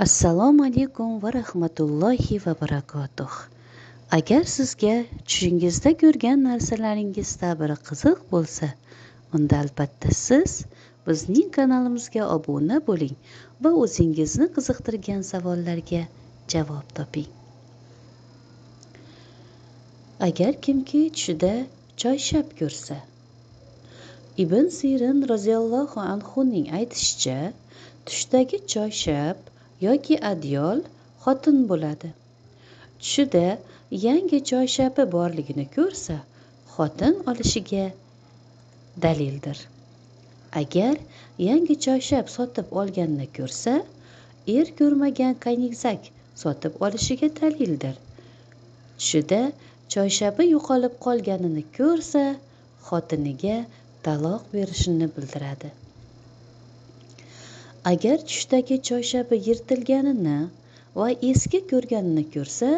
Assalomu alaykum va rahmatullohi va barakatuh. Agar sizga tushingizda ko'rgan narsalaringiz ta'biri qiziq bo'lsa, unda albatta siz bizning kanalimizga obuna bo'ling va o'zingizni qiziqtirgan savollarga javob toping. Agar kimki tushida choyshab ko'rsa, Ibn Sirin roziyallohu anhuning aytishicha, tushdagi choyshab yoki adyol xotin bo'ladi. Tushida yangi choyshabi borligini ko'rsa, xotin olishiga dalildir. Agar yangi choyshab sotib olganini ko'rsa, er ko'rmagan kanizak sotib olishiga dalildir. Tushida choyshabi yo'qolib qolganini ko'rsa, xotiniga taloq berishini bildiradi. Agar tushdagi choyshabi yirtilganini va eski ko'rganini ko'rsa,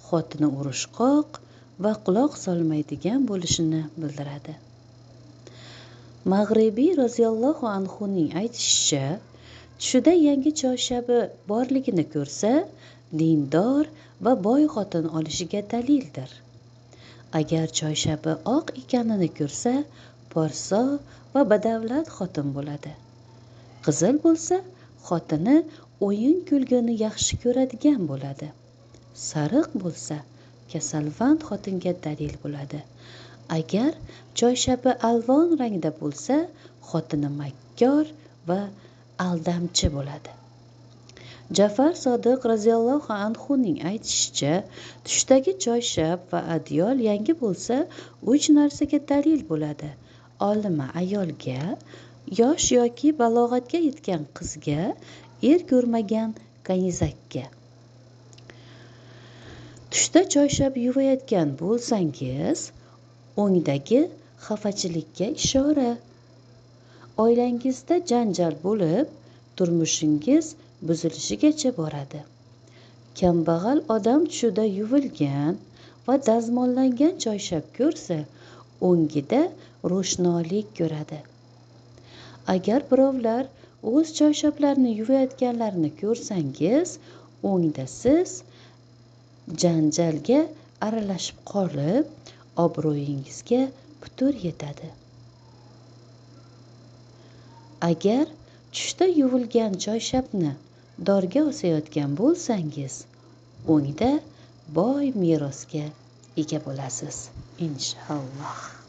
xotini urushqoq va quloq solmaydigan bo'lishini bildiradi. Mag'ribiy roziyallohu anhuning aytishicha, tushida yangi choyshabi borligini ko'rsa, dindor va boy xotin olishiga dalildir. Agar choyshabi oq ekanini ko'rsa, porso va badavlat xotin bo'ladi. Qizil bo'lsa, xotini o'yin kulgini yaxshi ko'radigan bo'ladi. Sariq bo'lsa, kasalvand xotinga dalil bo'ladi. Agar choyshabi alvon rangda bo'lsa, xotini makkor va aldamchi bo'ladi. Jafar Sodiq roziyallohu anhuning aytishicha, tushdagi choyshab va adyol yangi bo'lsa, uch narsaga dalil bo'ladi. Olima ayolga, yosh yoki balog'atga yetgan qizga, er ko'rmagan kanizakka. Tushda choyshab yuvayotgan bo'lsangiz, o'ngdagi xafachilikka ishora. Oilangizda janjal bo'lib, turmushingiz buzilishigacha boradi. Kambag'al odam tushida yuvilgan va dazmollangan choyshab ko'rsa, o'ngida ro'shnolik ko'radi. Agar birovlar o'z choyshablarini yuvayotganlarini ko'rsangiz, o'ngda siz janjalga aralashib qolib, obro'yingizga putur yetadi. Agar tushda yuvilgan choyshabni dorga osayotgan bo'lsangiz, o'ngda boy merosga ega bo'lasiz, inshaalloh.